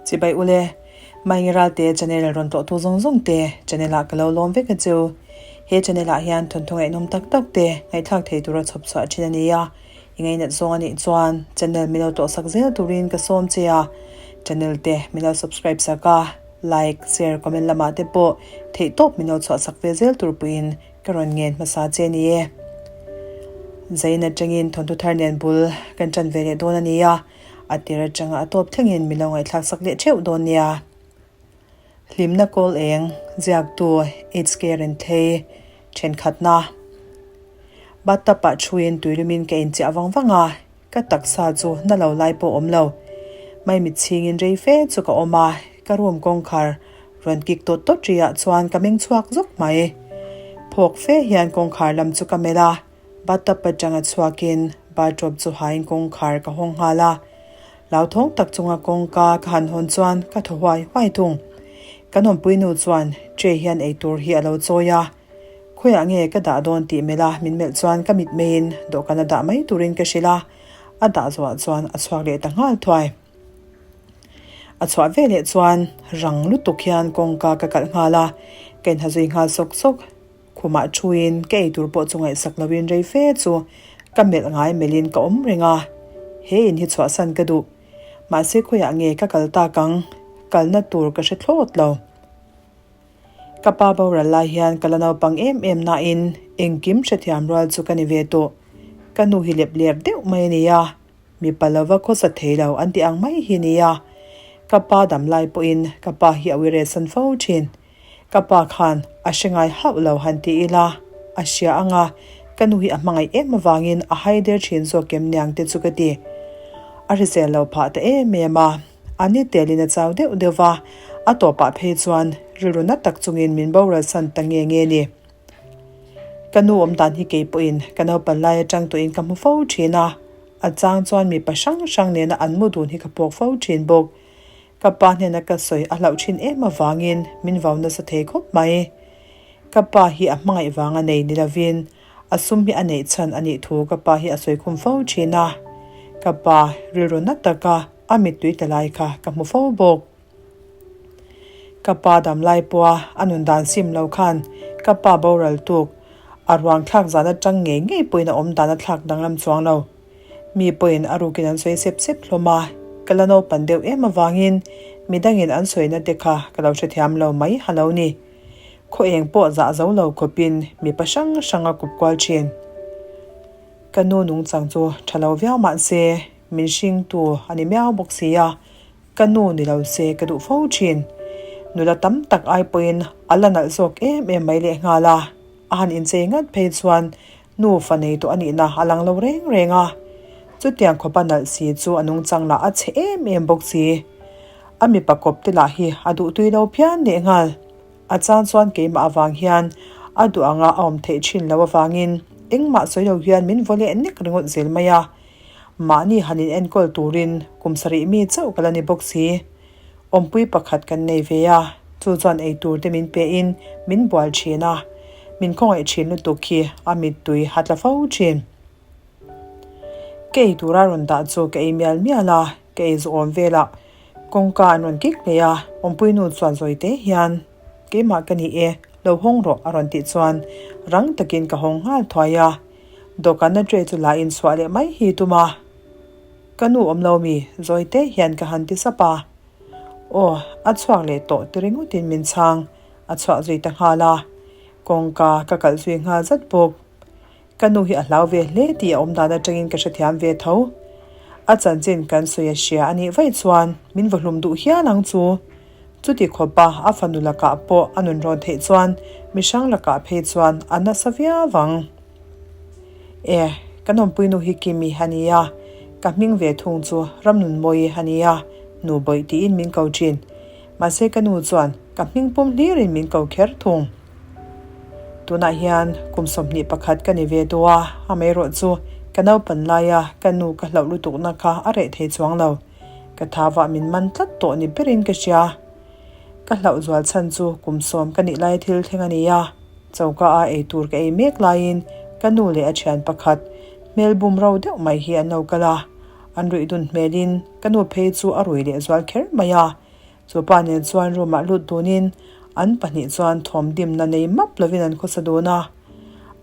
Chibai ule, Maingi Ralte channel rawn tlawhtu zawng zawng te channel ah ka lo lawm vek a chu. He channel ah hian thawnthu ngaihnawm tak tak te ngaihthlak thei tura chhawp chhuah thin a ni a. I ngainat zawng a nih chuan channel min lo tlawhsak zel turin ka sawm che a. Channel te min lo subscribe sak a, like, share, comment lamah te pawh theihtawp min lo chhuahsak ve zel tur puiin Ka rawn ngen hmasa che ni e. Zain atangin thawnthu thar nen bul kan tan ve leh dawn a ni a, a tir atanga a tawp thlengin min lo ngaihthlak sak leh theuh dawn nia. Hlimna kawl eng, ziaktu HK Renthei, thenkhatna. Bathtub ah thuin tuilumin ka inchiah vang vang a, Ka taksa chu na lo lai pawh awm lo. Maimit chhingin rei fe chu ka awm a, ka room kawngkhar rawn kik tawt tawt ri ah chuan ka meng chhuak zawk mai. Phawk fe hian kawngkhar lam chu ka melh a, bathtub atanga chhuakin bathrobe chu hain kawngkhar ka hawng nghal a. Hlauthawng tak chunga kawngka ka han hawn chuan ka thaw huai huai thung. Kan awmpui nu chuan tray hian eitur hi a lo chawi a. Khawiah nge ka dah dawn tih melh a, min melh chuan ka mitmeiin dawhkan a dah mai turin ka hrilh a, a dah zawhah chuan a chhuak leh ta nghal thuai. A chhuah ve leh chuan rang lutuk hian kawngka ka kalh nghal a, ka inha zui nghal sawk sawk. Khumah thuin ka eitur pawh chu ngaihsak loin rei fe chu ka melh ngai melhin ka awm reng a, he in hi chhuahsan ka duh. Mahse khawiah nge ka kal tak ang? Kalna tur ka hre thlawt lo. Ka pa boral lai hian ka la naupang em em nain engkim hrethiam rual chu ka ni ve tawh. Ka nu hi lep ler deuh mai a ni a, mipa lova khawsa thei lo an tih ang mai hi a ni a. Ka pa dam lai pawhin ka pa hi a uiresan fo thin. Ka pa khan a hre ngai hauh lo han ti ila, a hria ang a, ka nu hi a hmangaih em avangin a hai der thin zawk em niang te chu ka ti. A hrisel lo phah ta em em a. A ni telin a chau deuh deuh va, a tawpah phei chuan rilru na tak chungin min boral san ta nge nge ni. Ka nu awm dan hi kei pawhin ka naupan lai atang tawhin ka hmu fo thin a, a chang chuan mipa hrang hrang nena an mu dun hi ka pawk fo thin bawk. Ka pa hnena ka sawi a hlauh thin em avangin min vau nasa thei khawp mai. Ka pa hi a hmangaih vang a nei ni lovin A sum hi a neih chhan a nih thu ka pa hi a sawi khum fo thin a, ka pa rilru na taka a mittui ta lai kha ka hmu fo bawk. Ka pa dam lai pawha a nun dan sim lo khan ka pa boral tuk a ruang thlak zan atang ngei ngei pawhin a awm dan a thlak danglam chuang lo. Mi pawhin a rukin an sawi sep sep hlawm a, ka la naupan deuh em avangin midangin an sawina te kha ka lo hrethiam lo mai ha lo ni. Khaw eng pawh zah zo lo khawpin mipa hrang hrang a kup kual thin. Ka nu nungchang chu tha lo viau mah se min hringtu a ni miau bawk si a, ka nu ni lo se ka duh fo thin. Nula tam tak ai pawhin a la nalh zawk em em mai lehnghal a, a han inchei ngat phei chuan nu fa nei tawh a nihna a lang lo reng reng a. Chutiang khawpa nalh si chu a nungchang lah a chhe em em bawk si. A mipa kawp te lah hi a duhtui lo phian lehnghal. A chang chuan keimah avang hian a duh anga a awm theih thin lo avangin engmah sawi lo hian min vaw leh nek ringawt zel mai a. Mahni han in enkawl turin kum sarih mi chauh ka la ni bawk si. Awmpui pakhat kan nei ve a, chu chuan eitur te min pe in min bual thin a, min khawngaih thin lutuk hi a mittui a tla fo thin. Ka ei tura rawn dah chu ka ei mial mial a, ka ei zawh awm velah kawngka an rawn kik leh a, awmpui nu chuan zawi te hian keimah ka ni e, lo hawng rawh a rawn tih chuan rang takin ka hawng nghal thuai a, dawhkanna tray chu la in chhuah leh mai hi tum a. Ka nu awm lo mi, zawi te hian ka han ti sap a. Aw, a chhuak leh tawh ti ringawtin min chhang, a chhuah zui ta nghal a. Kawngka ka kalh zui nghal zat bawk. Ka nu hi a hlau ve hle tih a awm dan atangin ka hrethiam ve tho. A chanchin kan sawi a hria a nih vaih chuan min va hlum duh hial ang chu. Chuti khawpa a fanu lakah pawh a nun rawn theih chuan mihrang lakah phei chuan a nasa viau ang. E, kan awmpui nu hi Kimi a ni a, ka hming ve thung chu Ramnunmawi a ni a, nu bawih tiin min ko thin. Mahse ka nu chuan ka hming pum hlirin min ko kher thung. Tunah hian kum 21 ka ni ve tawh a, amaherawh chu ka naupan laia ka nu ka hlauh lutukna kha a reh thei chuang lo. Ka thavah min man tlat tawh ni berin ka hria. Ka hlauh zual chhan chu kum sawm ka nih lai thil thleng a ni a, choka a ei tur ka ei mek laiin ka nu leh a thian pakhat hmel bum ro deuh mai hi an lo kal a, an ruih dun hmelin ka nu phei chu a rui leh zual kher mai a. Chu pa nen chuan room ah lut dunin an pahnih chuan thawm dimna nei map lovin an khawsa dun a.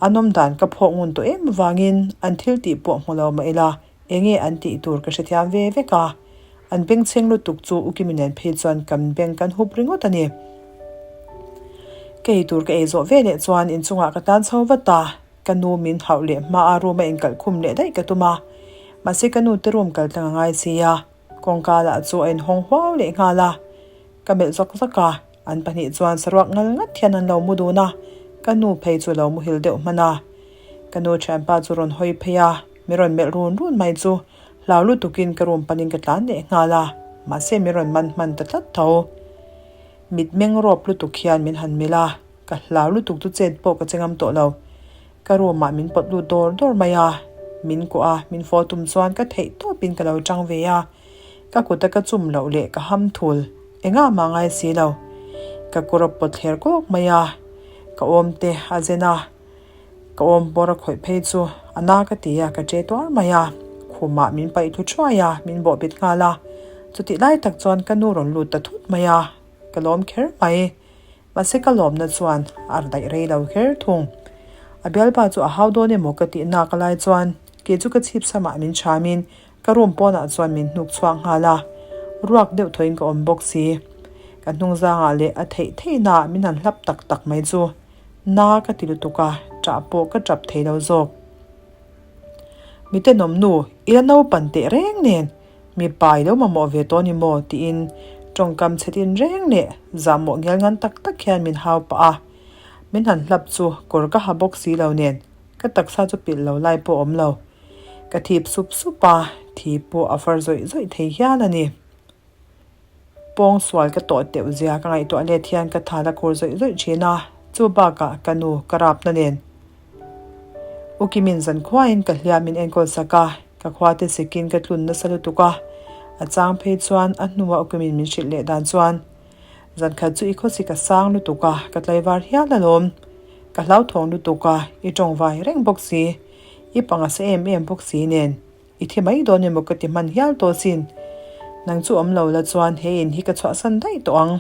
An awm dan ka phawk ngun tawh em avangin an thil tih pawh hmu lo mah ila enge an tih tur ka hrethiam ve vek a. An bengchheng lutuk chu Ukimi nen phei chuan kan beng kan hup ringawt a ni. Ka ei tur ka ei zawh ve leh chuan inchungah ka tan chho vat a. Ka nu min hauh leh hma a room a inkalh khum leh daih ka tum a, mahse ka nu te room kal tlang a ngai si a, kawngka lah chu a inhawng huau leh nghal a. Ka melh zawk zawk a, an pahnih chuan saruak ngal ngat hian an lo mu dun a, ka nu phei chu a lo muhil deuh hman a. Ka nu thianpa chu rawn hawi phei a, min rawn melh run run mai chu hlau lutukin ka room panin ka tlan leh nghal a, mahse min rawn man hman ta tlat tho. Mitmeng rawp lutuk hian min han melh a. Ka hlau lutuk chu chet pawh ka che ngam tawh lo. Ka room ah min pawt lut dawr dawr mai a, min kuah a, min fawh tum chuan ka theih tawpin ka lo tang ve a. Ka kut a ka chum loh leh ka ham thul engah mah ngai si lo. Ka kawr a pawt thler kawk mai a, ka awm te a zen a, ka awm bawr a khawih phei chu a na ka ti a, ka che tuar mai a. Khumah min paih thu thuai a, min bawh bet nghal a. Chutih lai tak chuan ka nu rawn lut ta thut mai a, ka lawm kher mai. Mahse ka lawmna chuan a daih rei lo kher thung. A bialpa chu a hau dawn emaw ka tih nak lai chuan kei chu ka chhip samah min chhamin ka room pawnah chuan min hnuk chhuak nghal a. Ruak deuh thawin ka awm bawk si. Ka hnungzangah leh a theih theihnaah min han hlap tak tak mai chu na ka ti lutuk a, ṭah pawh ka ṭap thei lo zawk. Mitenawmnu, i la naupan teh reng nen Mipa i lo mamawh ve tawh ni maw? tiin tawngkam chhe tin reng leh zahmawh ngial ngan tak tak hian min hau pah a. Min han hlap chu kawr ka ha bawk si lo nen ka taksa chu pilh lo lai pawh awm lo. Ka thip sup sup a, thi pawh a far zawih zawih thei hial a ni. Pawng sual ka tawh teuh zia ka ngaihtuah let hian ka thal a khur zawih zawih thin a, chu bakah ka nu ka rapna nen U Kimin zan khuain ka hliam min enkawl sak a, ka khua te sikin ka tlun nasa lutuk a, a chang phei chuan a hnua U Kimin min hrilh leh dan chuan zan khat chu i khawsik a sang lutuk a, ka tlaivar hial alawm. Ka hlauthawng lutuk a, i tawngvai reng bawk si, i panga sa em em bawk si nen. I thi mai dawn emaw ka ti hman hial tawh sin. Nang chu awm lo la chuan he in hi ka chhuahsan daih tawh ang.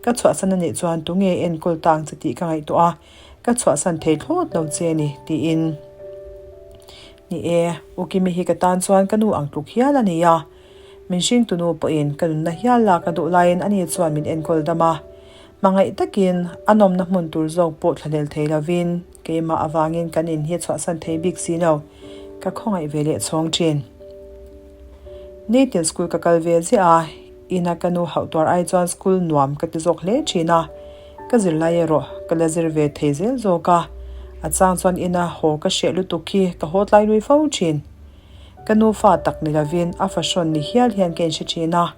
Ka chhuahsan a nih chuan tunge enkawl ta ang che tih ka ngaihtuah a, ka chhuahsan thei thlawt lo che a ni, tiin. Ni e, U Kimi hi ka tan chuan ka nu ang tluk hial a ni a. Min hringtunu pawhin ka nunna hial lak a duh laiin ani chuan min enkawl dam a. Hmangaih takin a nawmna hmun tur zawk pawh thlahlel thei lovin keimah avangin kan in hi chhuahsan thei bik si lo, ka khawngaih ve leh chhawng thin. Nitin school ka kal ve ziah a, ina ka nu hauh tuar ai chuan school nuam ka ti zawk hle thin a, ka zirlai erawh ka la zir ve thei zel zawk a, a chang chuan ina haw ka hreh lutuk hi ka haw tlai lui fo thin. Ka nu fa tak ni lovin a fahrawn ni hial hian ka inhre thin a.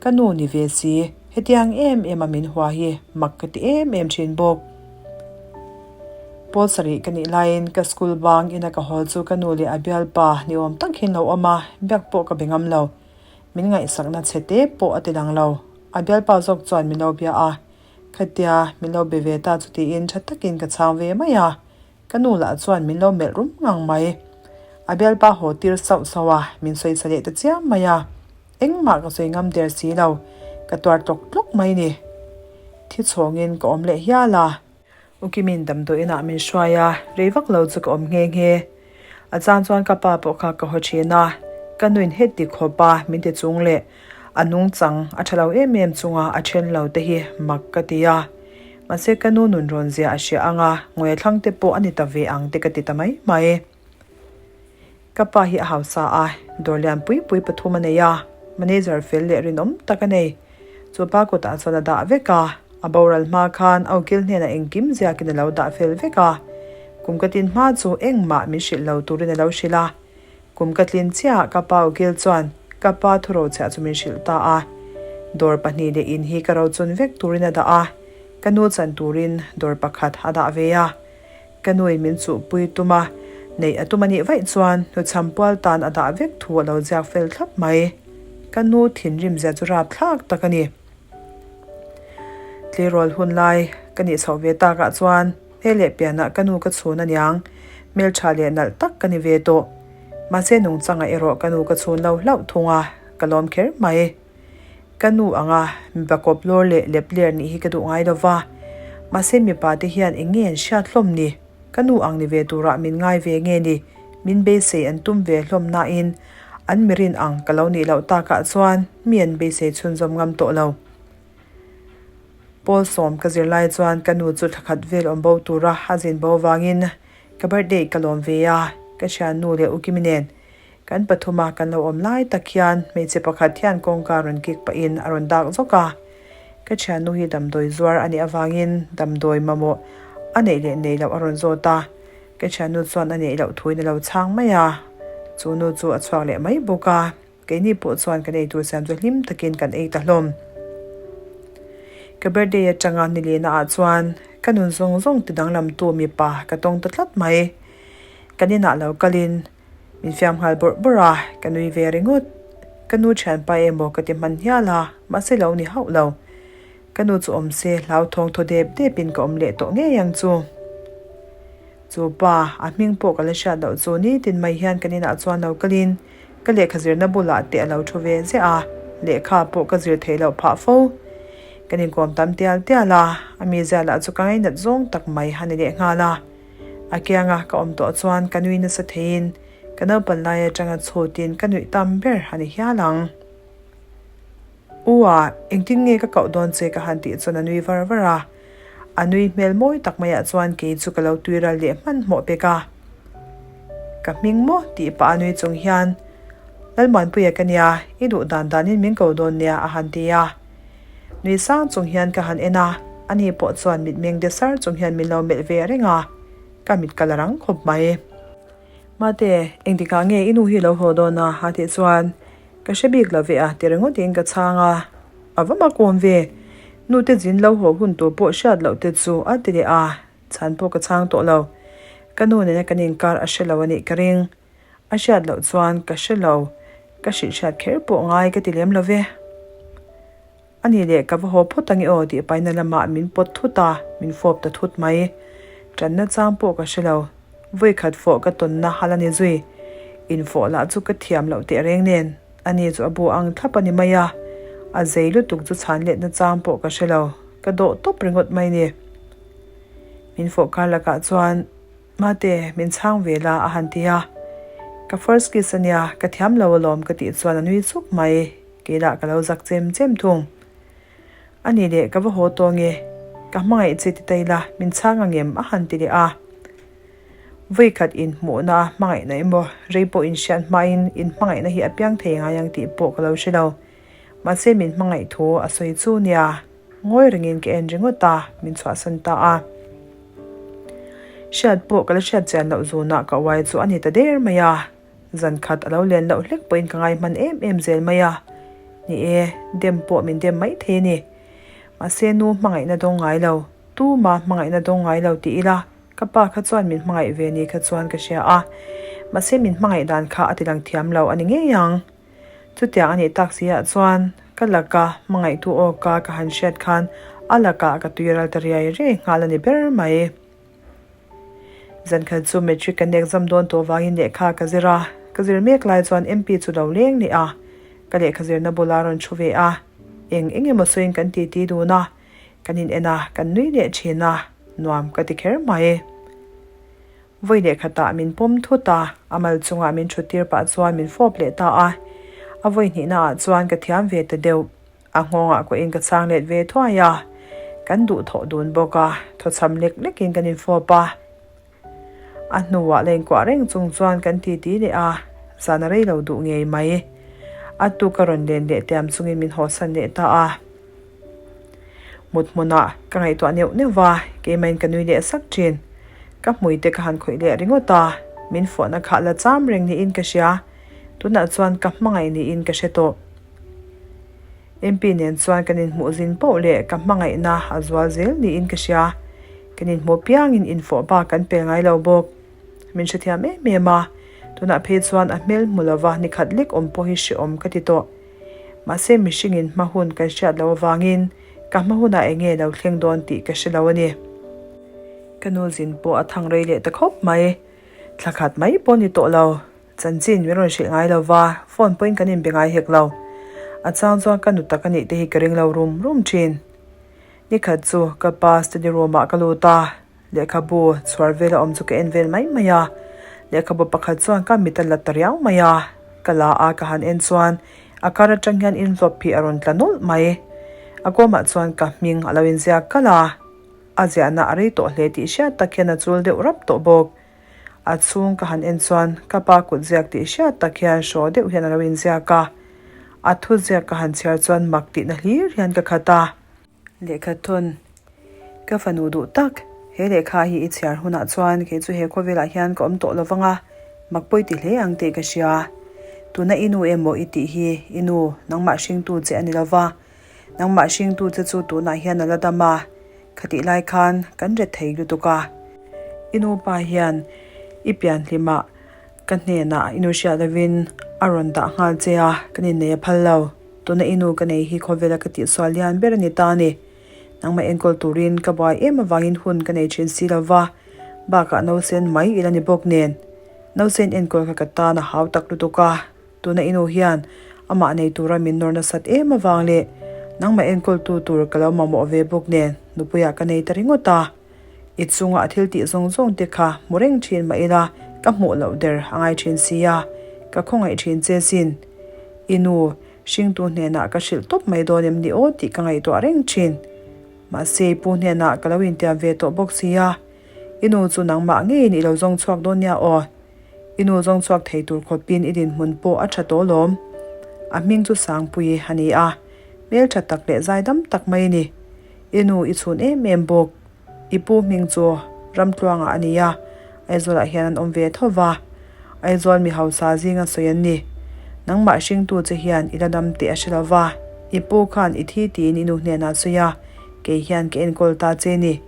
Ka nu ni ve si, hetiang em em a min hua hi mak ka ti em em thin bawk. Pawl sarih ka nih laiin ka school bang ina ka hawl chu ka nu leh a bialpa ni awm tak hian lo awm a, biak pawh ka be ngam lo. Min ngaihsakna chhe te pawh a ti lang lo. A bialpa zawk chuan min lo bia a, khatia min lo be ve ta chu tiin tha takin ka chhang ve mai a. Ka nu lah chuan min lo melh rum ngang mai. A bialpa haw tir sauh sauh a, min sawi sa leh ta chiam mai a. Engmah ka sawi ngam der si lo, ka tuar tlawk tlawk mai ni. Thi chhawngin ka awm leh hial a. U Kimin damdawi inah min hruai a, rei vak lo chu ka awm nghe nghe. A chang chuan ka pa pawh kha ka haw thin a, ka nuin heti khawp a min ti chung leh a nungchang a tha lo em em chunga a then lo te hi mak ka ti a. Mahse ka nu nun rawn zia a hria ang a, ngawi thlang te pawh a ni ta ve ang te ka ti ta mai mai. Ka pa hi a hausa a, dawr lian pui pui pathum a nei a, manager fel leh rinawm tak a nei. Chu pa kutah chuan a dah vek a, a boral hma khan a ukil hnenah engkim ziakin a lo dah fel vek a. Kum ka tin hma chu engmah min hrilh lo turin a lo hrilh a. Kum ka tlin chiahah ka pa ukil chuan ka pa thurochhiah chu min hrilh ta a. Dawr pahnih leh in hi ka rochun vek turin a dah a, ka nu chan turin dawr pakhat a dah ve a. Ka nuin min chuhpui tum a, neih a tum a nih vaih chuan hnuchham pual tan a dah vek thu a lo ziak fel thlap mai. Ka nu thinrim zia chu rapthlak tak a ni. Tleirawl hun lai ka nih chhoh ve takah chuan hmel leh pianah ka nu ka chhun a niang, hmeltha leh nalh tak ka ni ve tawh. Mahse nungchangah erawh ka nu ka chhun lo hlauh thung a, ka lawm kher mai. Ka nu anga mipa kawp lawr leh lep ler nih hi ka duh ngai lo va, mahse mipa te hian eng nge an hriat hlawm ni? Ka nu ang ni ve turah min ngai ve nge ni? Min beisei an tum ve hlawm nain an mirin ang ka lo nih loh takah chuan mi an beisei chhunzawm ngam tawh lo. Pawl sawm ka zir lai chuan ka nu chu thlakhat vel awm bo tura a zin bo avangin ka birthday ka lawm ve a, ka thiannu leh Ukimi nen Kan pathuma kan lo awm lai tak hian hmeichhe pakhat hian kawngka rawn kik pahin a rawn dak zawk a. Ka thiannu hi damdawi zuar a nih avangin damdawi mamawh a neih leh nei loh a rawn zawt a. Ka thiannu chuan a neih loh thuin a lo chhang mai a. Chu nu chu a chhuak leh mai bawk a. Keini pawh chuan kan eitur siam chu hlim takin kan ei ta hlawm. Ka birthday atanga nilena ah chuan ka nun zawng zawng ti danglamtu mipa ka tawng ta tlat mai. Kan inah lo kalin Min fiam nghal bawrh bawrh a, ka nui ve ringawt. Ka nu thianpa emaw ka ti hman hial a, mahse lo ni hauh lo. Ka nu chu awm se hlauthawng thaw dep depin ka awm leh tawh ngei ang chu. Chu pa, a hming pawh ka la hriat loh chu nitin mai hian kan inah chuan lo kalin ka lehkha zirna bulah te a lo thu ve ziah a, lehkha pawh ka zir theih loh phah fo. Kan inkawm tam tial tial a, a mizia lah chu ka ngainat zawng tak mai a ni lehnghal a. A kianga ka awm tawh chuan ka nui nasa theiin ka naupan lai atanga chhutin ka nuih tam ber a ni hial ang. U a, engtin nge ka koh dawn che ka han tih chuan a nui var var a. A nui hmel mawi tak maiah chuan kei chu ka lo tui ral leh hmanhmawh pek a. Ka hming maw tih pah a nui chung hian Lalmuanpuia ka nia, i duh dan danin min ko dawn nia a han ti a. Nui sang chung hian ka han en a, ani pawh chuan mitmeng de sar chung hian min lo melh ve reng a, ka mit ka la rang khawp mai. Mate, engtikah nge i nu hi lo haw dawn a? a tih chuan, Ka hre bik lo ve a ti ringawtin ka chhang a, A va mak awm ve, nute zin lo haw hun tur pawh hriat loh te chu a ti leh a, chhan pawh ka chhang tawh lo. Ka nu nena kan inkar a hre lo a nih ka ring. A hriat loh chuan ka hre lo, ka hrilh hriat kher pawh ngai ka ti lem lo ve. A nih leh ka va haw phawt ange aw tih paina lamah min pawt thut a, min fawp ta thut mai. Tanna chang pawh ka hre lo, vawikhat fawh ka tawnna hal a ni zui. Infawh lah chu ka thiam loh teh reng nen, ani chu a bu ang thlap a ni mai a, a zei lutuk chu chhan letna chang pawh ka hre lo, ka dawh tawp ringawt mai ni. Min fawh kar lakah chuan. Mate, min chhang ve la a han ti a. Ka first kiss a nia, ka thiam lo alawm ka tih chuan a nui chuk mai, kei lah ka lo zak chem chem thung. A nih leh ka va haw tawh nge, ka hmangaih che ti ta ila min chhang ang em a han ti leh a. Vawikhat inhmuhna a hmangaihna emaw rei pawh inhriat hmain inhmangaihna hi a piang thei ngai ang tih pawh ka lo hre lo. Mahse min hmangaih thu a sawi chu nia. Ngawi rengin ka en ringawt a, min chhuahsan ta a. Hriat pawh ka la hriat chian loh zunah ka uai chu a ni ta der mai a. Zan khat a lo len loh hlek pawhin ka ngai hman em em zel mai a. Ni e, dem pawh min dem mai thei a ni. Mahse nu hmangaihna dawng ngai lo, tuma hmangaihna dawng ngai lo ti ila, ka pa kha chuan min hmangaih ve ni kha chuan ka hria a. Mahse min hmangaih dan kha a ti lang thiam lo a ni ngei ang. Chutiang a nih tak si ah chuan ka laka hmangaihtu awka ka han hriat khan a lakah ka tui ral ta riai riai nghal a ni ber mai. Zankhat chu matric kan exam dawn tawh vangin lehkha ka zir a, ka zir mek lai chuan MP chu lo leng leh a, ka lehkha zirna bula rawn thu ve a, eng eng emaw sawiin kan titi dun a, kan in en a, kan nui leh thin a, nuam ka ti kher mai. Vawi leh khatah min pawm thut a, a mal chungah min thut tir pah chuan min fawp leh ta a. A vawi hnihna ah chuan ka thiam ve ta deuh. A nghawngah kuahin ka chhang let ve thuai a. Kan duh thawh dun bawk a, thawchham lek lekin kan infawp a. A hnuah la inkuah reng chung chuan kan titi leh a, zan a rei lo duh ngei mai. A tuk a rawn len leh tiam chungin min hawsan leh ta a. Mut hmunah ka ngaihtuah neuh neuh va, keimahin ka nui leh sak thin. Ka hmui te ka han khawih leh ringawt a, min fuahna kha la cham reng niin ka hria. Tunah chuan ka hmangaih niin ka hre tawh. MP nen chuan kan inhmuh zin poh leh ka hmangaihna a zual zel niin ka hria. Kan inhmuh piangin infawh bak kan pel ngai lo bawk. Min hrethiam em em a, tunah phei chuan a hmel hmu lova nikhat lek awm pawh hi hrehawm ka ti tawh. Mahse mihringin hma hun kan hriat loh avangin ka hma hunah eng nge lo thleng dawn tih ka hre lo a ni. Ka nu zin pawh a thang rei leh ta khawp mai. Thla khat mai pawh ni tawh lo. Chanchin min rawn hrilh ngai lo va, phone pawhin kan inbe ngai hek lo. A chang chuan ka nu tak a nih te hi ka ring lo rum rum thin. Nikhat chu ka pa study room ah ka lut a, lehkhabu chhuar vel a awm chu ka en vel mai mai a. Lehkhabu pakhat chuan ka mit a la ta riau mai a, ka la a ka han en chuan a kar atang hian envelope hi a rawn tla nawlh mai. A kawmah chuan ka hming a lo inziak kalh a, a ziahna a rei tawh hle tih hriat tak hian a chul deuh rap tawh bawk. A chhung ka han en chuan ka pa kut ziak tih hriat tak hian hraw deuh hian a lo inziak a. A thu ziak ka han chhiar chuan mak tihna hlir hian ka khat a. Lehkha thawn, Ka fanu duh tak, he lehkha hi i chhiar hunah chuan kei chu he khawvelah hian ka awm tawh lo vang a, mak pawi ti hle ang tih ka hria. Tuna i nu emaw i tih hi i nu, nangmah hringtu che a ni lo va. Nangmah hringtu che chu tunah hian a la dam a. Khatih lai khan kan ret thei lutuk a. I nupa hian i pianhlimah ka hnenah i nu hriat lovin a rawn dah nghal che a, kan innei a phal lo. Tuna i nu ka nei hi khawvela ka tihsual lian ber a ni ta a ni. Nangmah enkawl turin ka buai em avangin hun ka nei thin si lova, bakah nausen mai ila ni bawk nen. Nausen enkawl kha ka tan a hau tak lutuk a. Tuna i nu hian amah nei tura min nawr nasat em avang leh nangmah enkawltu tur ka lo mamawh ve bawk nen nupuiah ka nei ta ringawt a. I chunga a thil tih zawng zawng te kha hmu reng thin mah ila ka hmuh loh der a ngai thin sia, ka khawngaih thin che sin. I nu hringtu hnenah ka hrilh tawp mai dawn em ni aw tih ka ngaihtuah reng thin. Mahse i pu hnenah ka lo intiam ve tawh bawk sia, i nu chu nangmah ngeiin i lo zawng chhuak dawn nia aw. I nu zawng chhuak thei tur khawpin i dinhmun pawh a tha tawh lawm. A hming chu Sangpui a ni a, hmel tha tak leh zaidam tak mai a ni. I nu i chhun em em bawk. I pu hming chu Ramtluangah a ni a, Aizawlah hian an awm ve tho va. Aizawl mi hausa zinga sawi an ni. Nangmah hringtu che hian i la dam teh a hre lo va, i pu khan i thi tiin i nu hnenah sawi a, kei hian ka enkawl ta che ni.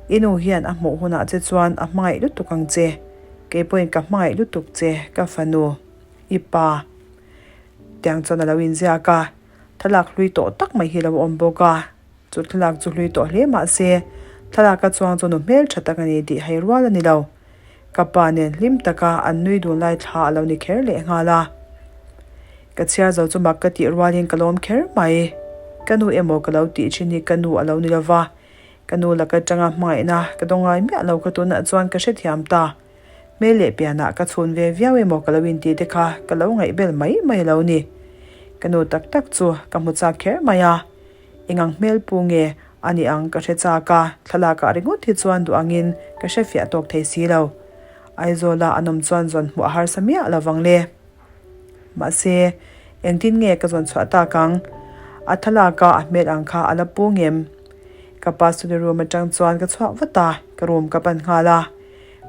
I nu hian a hmuh hunah che chuan a hmangaih lutuk ang che. Kei pawhin ka hmangaih lutuk che ka fanu, i pa. Tiang chuan a lo inziak a, thlalak hlui tawh tak mai hi a lo awm bawk a. Chu thlalak chu hlui tawh hle mah se, thlalak a chuang chu nu hmel tha tak a ni tih hei rual a ni lo. Ka pa nen hlim taka an nui dun lai thla a lo ni kher leh nghal a. Ka chhiar zo chu mak ka tih rualin ka lawm kher mai. Ka nu emaw ka lo tih thin hi ka nu a lo ni lo va. Ka nu laka tanga hmangaihna ka dawng ngai miah lo ka tunah chuan ka hrethiam ta. Hmel leh pianah ka chhun ve viau emaw ka lo inti te kha ka lo ngaihbel mai mai lo ni. Ka nu tak tak chu ka hmu chak kher mai a. Engang hmel pu nge a nih ang ka hre chak a, thlalakah ringawt hi chuan duh angin ka hre fiah tawk thei si lo. Aizawla an awm chuan zawn hmuh a harsa miah lo vang le. Mahse, engtin nge ka zawn chhuah tak ang? A thlalaka a hmel ang kha a la pu ngem? Ka pa study room atang chuan ka chhuak vat a, ka room ka pan nghal a.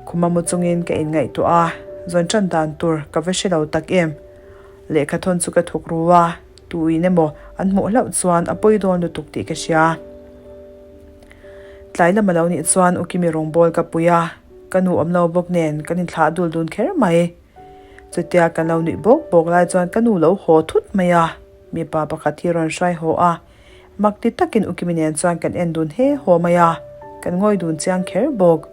Khuma mu chungin ka inngaihtuah a, zawn tan dan tur ka va hre lo tak em? Lehkha thawn chu ka thuk ru a, tuin emaw an hmuh hlauh chuan a pawi dawn lutuk tih ka hria. Tlai lam a lo nih chuan U Kimi rawngbâwl ka pui a, ka nu awm lo bawk nen kan inthlah dul dun kher mai. Chutia kan lo nuih bawk bawk lai chuan ka nu lo haw thut mai a, mipa pakhat hi rawn hruai haw a, mak ti takin U Kimi nen chuan kan en dun he haw mai a, kan ngawi dun chiang kher bawk.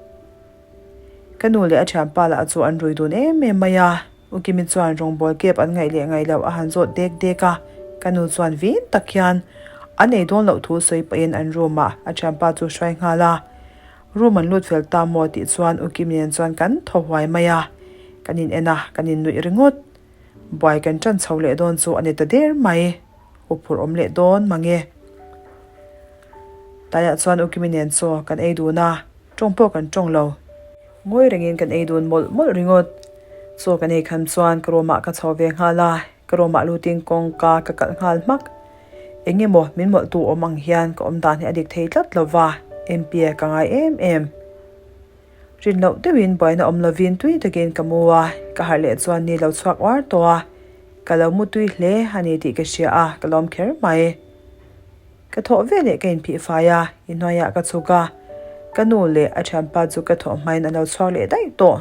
Ka nu leh a thianpa lah chu an rui dun em em mai a, U Kimi chuan rawngbâwl kep an ngaih leh ngaih loh a han zawt dek dek a, ka nu chuan vin tak hian an ei dawn loh thu sawi pahin an room ah a thianpa chu hruai nghal a. Room an lut fel ta maw tih chuan U Kimi nen chuan kan thaw huai mai a, kan in en a, kan in nuih ringawt. Buai kan ṭan chho leh dawn chu a ni ta der mai, u phurh awm leh dawn mange. Tlaiah chuan U Kimi nen chaw kan ei dun a, ṭawng pawh kan ṭawng lo. Ngawi rengin kan ei dun mawlh mawlh ringawt. Chaw kan ei khan chuan ka room ah ka chho ve nghal a, ka room ah lutin kawngka ka kalh nghal hmak. Eng emaw min mawlhtu awm ang hian ka awm dan hi a dik thei tlat lo va, MPa ka ngai em em. Rin loh deuhin buaina awm lovin tui takin ka mu a, ka harh leh chuan ni lo chhuak uar tawh a, ka lo mu tui hle a ni tih ka hria a, ka lawm kher mai. Ka thawh veleh ka inphih fai a, inhnuaiah ka chhuk a, ka nu leh a thianpa chu ka thawh hmain a lo chhuak leh daih tawh.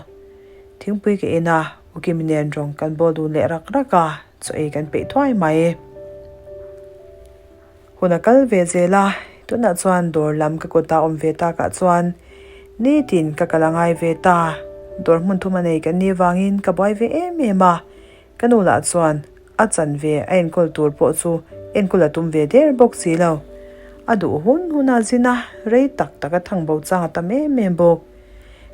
Thingpui ka in a, U Kimi nen rawng kan bawl dun leh rak rak a, chaw ei kan peih thuai mai. Hun a kal ve zel a, tunah chuan dawr lam ka kut a awm ve takah chuan nitin ka kal a ngai ve ta. Dawr hmun thum a nei kan nih vangin ka buai ve em em a, ka nu lah chuan a chanve a enkawl tur pawh chu Enkawl a tum ve der bawk si lo. A duh hun hun a zin a, rei tak tak a thang bo chang a tam em em bawk.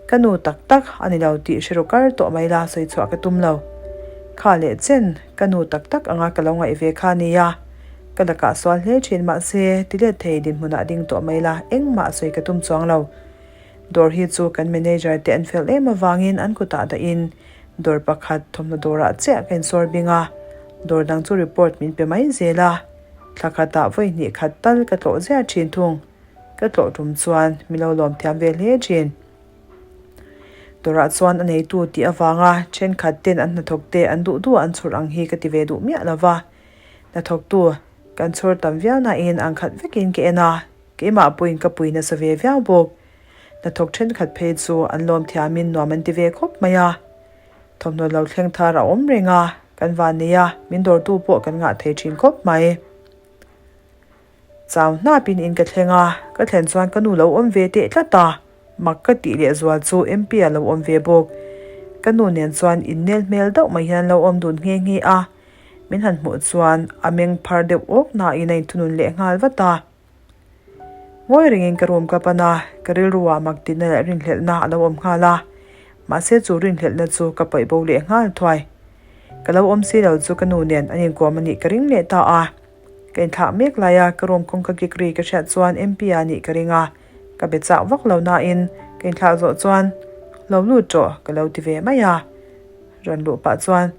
Ka nu tak tak a ni lo tih hre ru kar tawh mai la sawi chhuah ka tum lo. Kha leh chen ka nu tak tak anga ka lo ngaih ve kha a nia. Ka lakah sual hle thin mahse ti let thei dinhmunah ding tawh mai la engmah sawi ka tum chuang lo. Dawr hi chu kan manager te an fel em avangin an kutah dahin dawr pakhat thawmhnaw dawrah chiah ka insawr bing a, dawr dang chu report min pe mai zel a. Thla khatah vawi hnih khat tal ka tlawh ziah thin thung. Ka tlawh tum chuan mi lo lawm thiam ve hle thin. Dawrah chuan a neitu tih avanga thenkhat ten an hnathawk te an duh duh an chhur ang hi ka ti ve duh miah lo va. Hnathawktu kan chhur tam viau nain ang khat vekin ka en a, keimah pawhin ka pui nasa ve viau bawk. Hnathawk thenkhat phei chu an lawm thiamin nuam an ti ve khawp mai a. Thawmhnaw lo thleng thar a awm reng a, kan van nei a, min dawrtu pawh kan ngah thei thin khawp mai. Chau hnapin in ka thleng a, ka thlen chuan ka nu lo awm ve teh tlat a, mak ka tih leh zual chu MP a lo awm ve bawk. Ka nu nen chuan innel hmel deuh mai hian an lo awm dun nghe nghe a, min han hmuh chuan a meng phar deuh awk nain a inthunun leh nghal vat a. Ngawi rengin ka room ka pan a, ka rilruah mak tihna leh rinhlelhna a lo awm nghal a, mahse chu rinhlelhna chu ka paih bo leh nghal thuai. Ka lo awm si lo chu ka nu nen an inkuam a nih ka ring leh ta a. Ka inthlah mek lai a, ka room kawngka kik ri ka hriat chuan MP a nih ka ring a, ka be chak vak lo nain ka inthlah zawh chuan lo lut rawh ka lo ti ve mai a. Rawn luh pah chuan,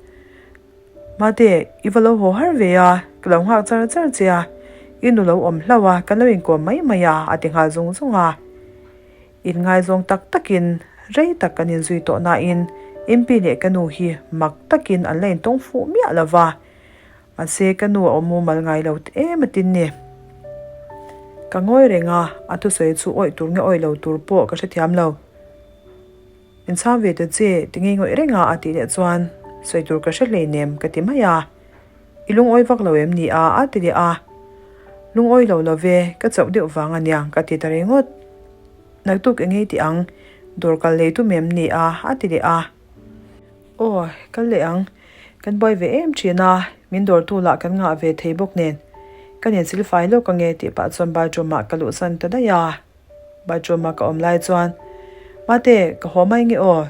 Mate, i va lo haw har ve a, ka lo nghak char char che a, i nu lo awm hlauh a, kan lo inkawm mai mai a, a ti nghal zung zung a. Inngaizawng tak takin rei tak kan inzui tawh nain MP leh ka nu hi mak takin an la intawng fuh miah lo va. Mahse ka nu a awm mumal ngai lo em a tin ni. Ka ngawi reng a, a thusawi chu awih tur nge awih lo tur pawh ka hrethiam lo. Inchhang ve ta che, ti ngei ngawih reng a a tih leh chuan sawi tur ka hre hleinem ka ti mai a. I lungawi vak lo em ni a? a ti leh a. Lungawi lo lo ve, ka chauh deuh vang a nia ka ti ta ringawt. Naktuk eng ngei ti ang, dawr kal lei tum em ni a? a ti leh a. Aw, kal leh ang. Kan buai ve em thin a, min dawrtu lah kan ngah ve thei bawk nen. Ka nen silfai lawk ange tih pah chuan bathroom ah ka luhsan ta daih a. Bathroom a ka awm lai chuan, Mate, ka haw mai nge aw?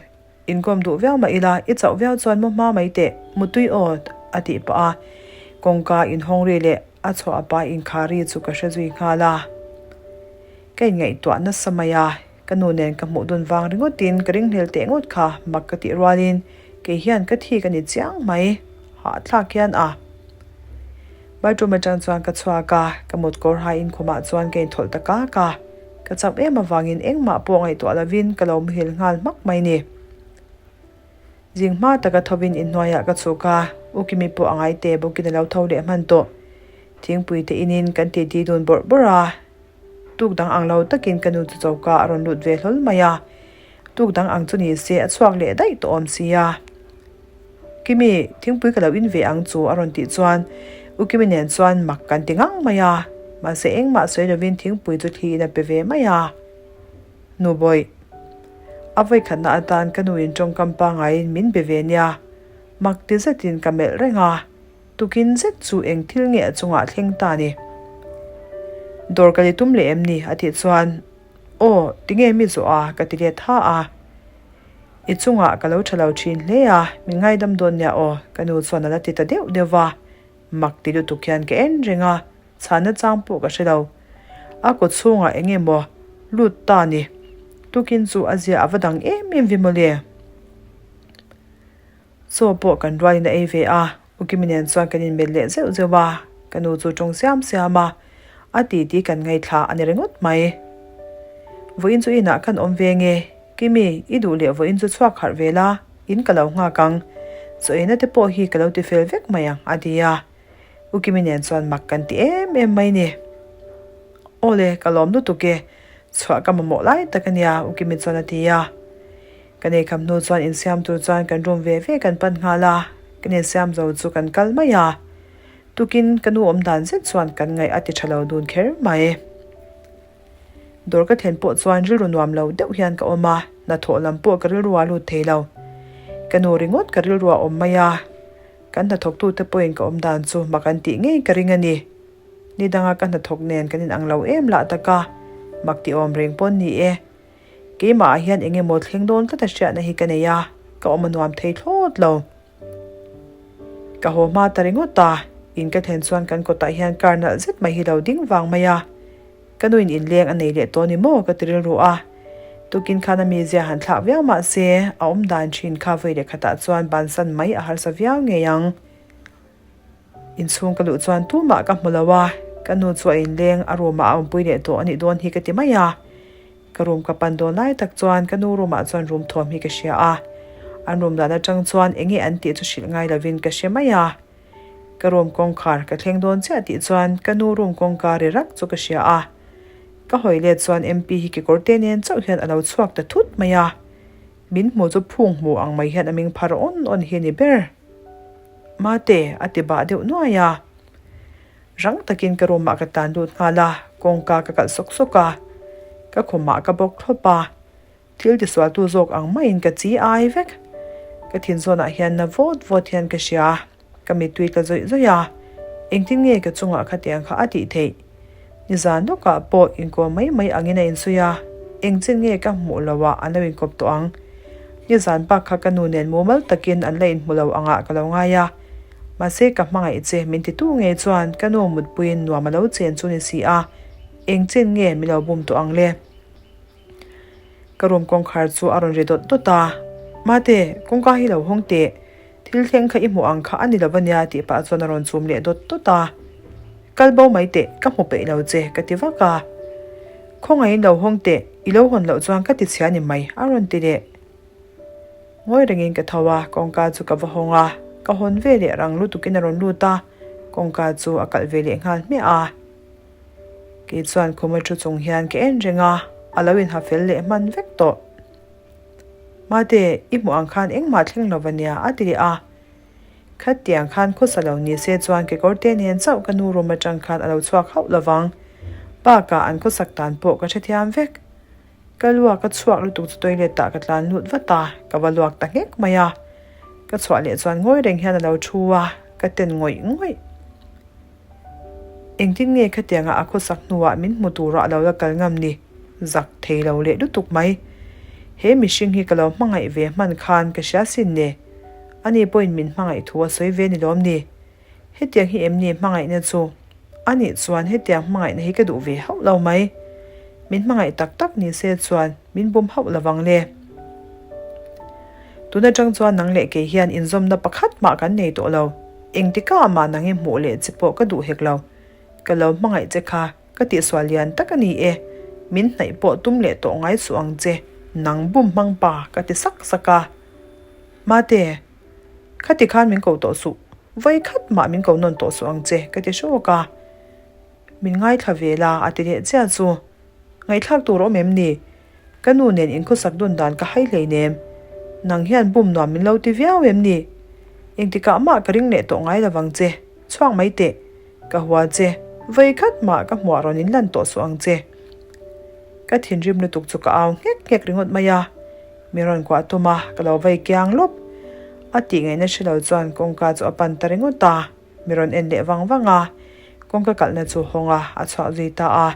Inkawm duh viau mah ila, i chauh viau chuan mu hma mai teh, mutui aw a tih pah a. Kawngka inhawng ri leh a chhuah a pa inkhar ri chu ka hre zui nghal a. Ka inngaihtuah nasa mai a, ka nu nen ka hmuh dun vang ringawtin ka ringhlel teh ngawt kha mak ka tih rualin kei hian ka thik a ni chiang mai, hahthlak hian a. Bathroom atang chuan ka chhuak a, ka mut kawr haiin khumah chuan ka inthawlh ta kak a, ka chauh em avangin engmah pawh ngaihtuah lovin ka lo muhil nghal hmak mai ni. Zing hma taka thovin inhnuaiah ka chhuk a, U Kimi pawh a ngai teh bawkin a lo tho leh hman tawh. Thingpui te inin kan titi dun bawrh bawrh a, tuk dang ang lo takin ka nu chu choka a rawn lut ve hlawl mai a, tuk dang ang chu ni se a chhuak leh daih tawh awm sia. Kimi, thingpui ka lo in ve ang chu a rawn tih chuan U Kimi nen chuan mak kan ti ngang mai a, mahse engmah sawi lovin thingpui chu thli in a pe ve mai a. Nu Bawih, a vawikhatna atan ka nu in tawngkam pangaiin min be ve nia, mak ti zetin ka melh reng a, tukin zet chu eng thil nge a chungah thleng ta ni? Dawr ka li tum leh em ni? a tih chuan Aw, tinge mi zawh a? ka ti let ha a. I chungah ka lo tha lo thin hle a, min ngaidam dawn nia aw, ka nu chuan a la ti ta deuh deuh va. Mak ti lutuk hian ka en reng a, chhanna chang pawh ka hre lo. A kaw chhungah eng emaw lut ta ni. Tukin chu a zia a va dang em em ve mawle. Chaw pawh kan rualin a ei ve a, U Kimi nen chuan kan inmelh leh zeuh zeuh a, ka nu chu tawng siam siam a, a titi kan ngaithla a ni ringawt mai. Vawiin chu inah khan awm ve nge, Kimi, i duh leh vawiin chu chhuak harh ve la, in ka lo nghak ang. Chaw eina te pawh hi ka lo ti fel vek mai ang, a ti a. U Kimi nen chuan mak kan ti em em mai ni. Awle, ka lawm lutuk e, chhuah ka mamawh lai tak a nia, U Kimi chuan a ti a. Kan eikham hnu chuan insiam tur chuan kan room ve ve kan pan nghal a, kan insiam zo chu kan kal mai a. Tukin ka nu awm dan zet chuan kan ngaih a ti tha lo dun kher mai. Dawr ka thlen pawh chuan rilru nuam lo deuh hian ka awm a, hnathawh lam pawh ka rilru a lut thei lo. Ka nu ringawt ka rilru a awm mai a, kan hnathawktute pawhin ka awm dan chu mak an tih ngei ka ring a ni. Ni danga ka hnathawk nen kan inang lo em lah tak a, mak ti awm reng pawn ni e. Keimah ah hian eng emaw thleng dawn tlat a hriatna hi ka nei a, ka awm a nuam thei thlawt lo. Ka haw hma ta ringawt a, in ka thlen chuan kan kawtah hian car nalh zet mai hi lo ding vang mai a. Ka nuin inleng a nei leh tawh ni maw ka ti rilru a. Tukin khan a mizia han thlak viau mah se, a awm dan thin kha vawi leh khatah chuan bansan mai a harsa viau ngei ang. Inchhung ka luh chuan tumah ka hmu lo a, ka nu chu a inleng a room ah a awmpui leh tawh a nih dawn hi ka ti mai a. Ka room ka pan dawn lai tak chuan ka nu room ah chuan room thawm hi ka hria a, an room dan atang chuan enge an tih chu hrilh ngai lovin ka hre mai a. Ka room kawngkhar ka thleng dawn chiah tih chuan ka nu room kawngka ri rak chu ka hria a. Ka hawi let chuan MP hi kekawr te nen chauh hian a lo chhuak ta thut mai a. Min hmu chu phung hmu ang mai hian a ming phar awn awn hi a ni ber. Mate, a ti bah deuh nuai a. Rang takin ka room ah ka tlan lut nghal a, kawngka ka kalh sawk sawk a. Ka khumah ka bawk thlawp a. Thil tisualtu zawk ang maiin ka chi ai vek. Ka thin zawnah hian na vawt vawt hian ka hria. Ka mittui tla zawih zawih a. Engtin nge ka chungah khatiang kha a tih theih? Nizan lawkah pawh inkawm mai mai angin a insawi a, engchin nge ka hmuh loh ah an lo inkawp tawh ang? Nizan bak kha ka nu nen mumal takin an la inhmu lo angah ka lo ngai a. Mahse ka hmangaih che min titu ngei chuan ka nu mutpuiin nuam a lo chen chu ni si a, engchin nge min lo bum tawh ang le? Ka room kawngkhar chu a rawn ri dawt dawt a, Mate, kawngka hi lo hawng teh, thil thleng kha i hmuh ang kha a ni lo a nia tih pah chuan a rawn chum leh dawt dawt a. Kal bo mai teh, ka hmu peih lo che ka ti vak a. Khawngaihin lo hawng teh, i lo hawn loh chuan ka ti chhia ni mai a rawn ti leh. Ngawi rengin ka tho a, kawngka chu ka va hawng a, ka hawn ve leh rang lutukin a rawn lut a, kawngka chu a kalh ve leh nghal hmiah a. Kei chuan khuma thu chung hian ka en reng a, a lo inha fel leh hman vek tawh. Mate, i hmuh ang khan engmah thleng lo va nia, a ti leh a. Khatiang khan khawsa lo ni se chuan kekawr te nen chauh ka nu room atang khan a lo chhuak hauh lo vang. Bakah an khawsak dan pawh ka hrethiam vek. Ka luak a chhuak lutuk chu toilet ah ka tlan lut vat a, ka va luak ta nghek mai a. Ka chhuah leh chuan ngawi reng hian a lo thu a, ka ten ngawih ngawih. Engtin nge khatianga a khawsak hnuah min hmu tura a lo la kal ngam ni? Zak thei lo leh lutuk mai. He mihring hi ka lo hmangaih ve hman khan ka hria sin ne. Ani pawhin min hmangaih thu a sawi ve ni lawm ni? Hetiang hi em ni hmangaihna chu? Anih chuan hetiang hmangaihna hi ka duh ve hauh lo mai. Min hmangaih tak tak ni se chuan min bum hauh lo vang le. Tun atang chuan nang leh kei hian inzawmna pakhat mah kan nei tawh lo. Engtikah mah nang i hmuh leh che pawh ka duh hek lo. Ka lo hmangaih che kha ka tihsual lian tak a ni e. Min hnaih pawh tum leh tawh ngai suh ang che, nang bum hmang pa ka ti sak sak a. Mate, khati khan min ko tawh suh, vawi khat mah min ko nawn tawh suh ang che ka ti hrawk a. Min ngaithla ve la a ti leh chiah chu. Ngaihthlak tur awm em ni? Ka nu nen inkhawsak dun dan ka hai hleinem. Nang hian bum nuam min lo ti viau em ni? Engtikah mah ka ring leh tawh ngai lovang che. Chhuak mai teh. Ka hua che. Vawi khat mah ka hmuah rawn inlan tawh suh ang che. Ka thinrim lutuk chu ka au nghek nghek ringawt mai a. Mi rawn kuah tum a, ka lo vei kiang lawp. A tih ngaihna hre lo chuan kawngka chu a pan ta ringawt a. Mi rawn en leh vang vang a, kawngka kalhna chu hawng a, a chhuah zui ta a.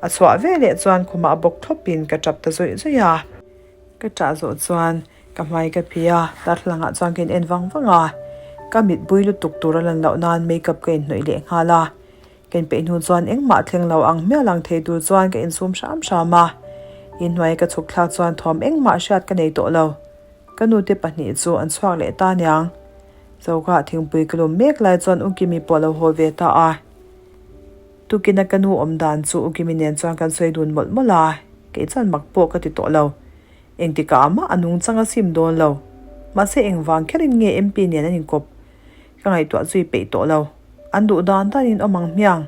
A chhuah ve leh chuan khumah bawk thlawpin ka tap ta zawih zawih a. Ka ṭah zawh chuan ka hmai ka phih a, darthlangah chuan ka in en vang vang a. Ka mit bui lutuk tur a lan loh nan makeup ka inhnawih leh nghal a. Ka inpeih hnu chuan engmah thleng lo ang hmiah lang thei tur chuan ka insum hram hram a. Inhnuai ka chhuk thlak chuan thawm engmah hriat ka nei tawh lo. Ka nute pahnih chu an chhuak leh ta niang. Choka thingpui ka lum mek lai chuan U Kimi pawh a lo haw ve ta a. Tukina ka nu awm dan chu U Kimi nen chuan kan sawi dun mawlh mawlh a, kei chuan mak pawh ka ti tawh lo. Engtikah mah a nung chang a sim dawn lo. Mahse engvang kherin nge MP nen an inkawp? Ka ngaihtuah zui peih tawh lo. An duh dan danin awm ang hmiang.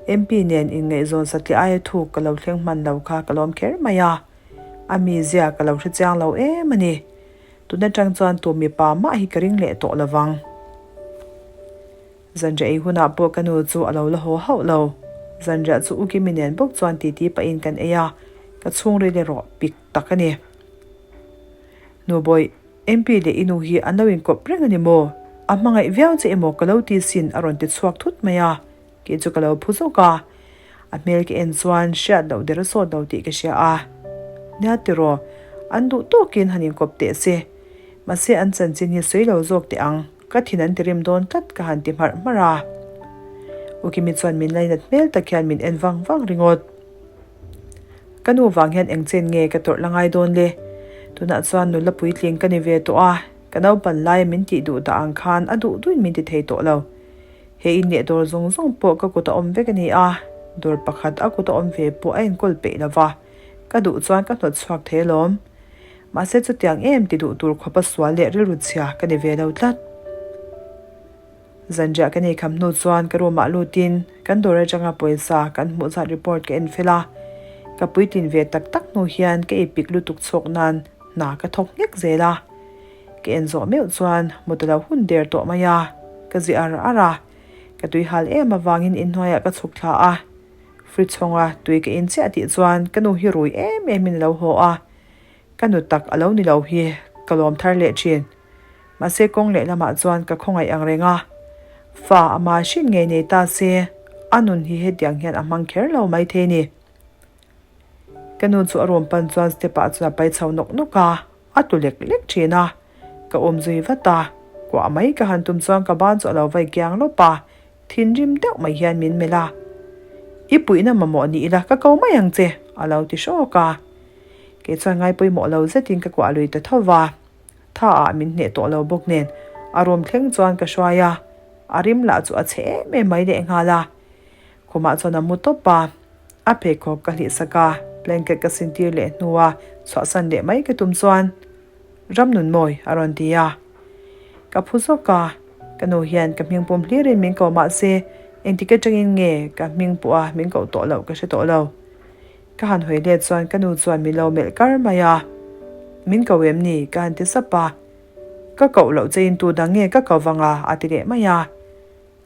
MP nen inngaihzawn satliah aia thuk ka lo thleng hman lo kha ka lawm kher mai a. A mizia ka lo hrechiang lo em a ni. Tun atang chuan tu mipa mah hi ka ring leh tawh lo vang. Zanriah ei hunah pawh ka nu chu a lo la haw hauh lo. Zanriah chu U Kimi nen bawk chuan titi pahin kan ei a, ka chhungril erawh pik tak a ni. Nubawih, MP leh i nu hi an lo inkawp reng a ni maw? A hmangaih viau che emaw ka lo ti sin a rawn ti chhuak thut mai a. Kei chu ka lo phu zawk a, a hmel ka en chuan hriat loh der a sawt lo tih ka hria a. Nia tiraw, an duh tawkin han inkawp teh se. Mahse an chanchin hi sawi lo zawk teh ang, ka thin an ti rim dawn tlat ka han ti hmarh hmarh a. U Kimi chuan min lainat hmel tak hian min en vang vang ringawt. Ka nu vang hian eng chen nge ka tawrh la ngai dawn le? Tunah chuan nula puitling ka ni ve tawh a, ka naupan laia min tih duh dah ang khan a duh duhin min ti thei tawh lo. He in leh dawr zawng zawng pawh ka kut a awm vek a ni a, dawr pakhat a kut a awm ve pawh a enkawl peih lo va, ka duh chuan ka hnawt chhuak thei alawm. Mahse chutiang em ti duh tur khawpa sual leh rilru chhia ka ni ve lo tlat. Zanriah ka nei kham hnu chuan ka room ah lutin kan dawr atanga pawisa kan hmuh zat report ka en fel a, ka puitlin ve tak tak hnu hian ka ipik lutuk chhawk nan hna ka thawk nghek zel a. Ka en zawh meuh chuan mut a lo hun der tawh mai a, ka zi ar ar a, ka tui hal em avangin inhnuaiah ka chhuk thla a, fridge hawnga tui ka in chiah tih chuan ka nu hi rui em emin a lo haw a, ka nu tak a lo ni lo hi ka lawm thar leh thin. Mahse kawng lehlamah chuan ka khawngaih ang reng a, fa ama hrin ngei nei ta se a nun hi hetiang hian a hmang kher lo maithei ni. Ka nu chu a room pan chuan step ah chuan a pai chho nawk nawk a, a tlu lek lek thin a, ka awm zui vat a, kuah mai ka han tum chuan ka ban chu a lo vai kiang lawp a, thinrim deuh mai hian min melh a, I puihna mamawh ni ila ka ko mai ang che a lo ti hrawk a, kei chuan ngai pawimawh lo zetin ka kuah lui ta tho va, tha ah min hneh tawh lo bawk nen a room thleng chuan ka hruai a, a rim lah chu a chhe em em mai lehnghal a, khumah chuan a mu tawp a. A pheikhawk ka hlih sak a, blanket ka sin tir leh hnua chhuahsan leh mai ka tum chuan Ramnunmawi a rawn ti a. Ka phu zawk a, ka nu hian ka hming pum hlirin min ko mah se engtik atangin nge ka hming pawh a min koh tawh loh ka hre tawh lo. Ka han hawi let chuan ka nu chuan min lo melh kar mai a, Min ko em ni? ka han ti sap a. Ka koh loh che in tu dang nge ka ko vang a? a ti leh mai a.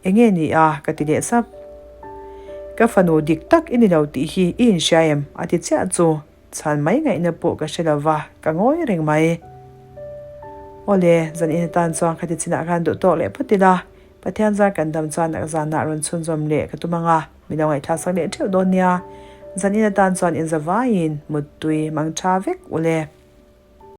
Enge ni a? ka ti leh sap. Ka fanu dik tak i ni lo tih hi i inhria em? a ti chiah chu. Chhan mai ngaihna pawh ka hre lo va, ka ngawi reng mai. Awle, zan in atan chuan khati chinah khan duh tawk leh phawt ila, Pathian zar kan dam chuan a zanah rawn chhunzawm leh ka tum ang a, mi lo ngaihthlak sak leh theuh dawn nia. Zan in atan chuan inzavaiin muttui mang tha vek ule.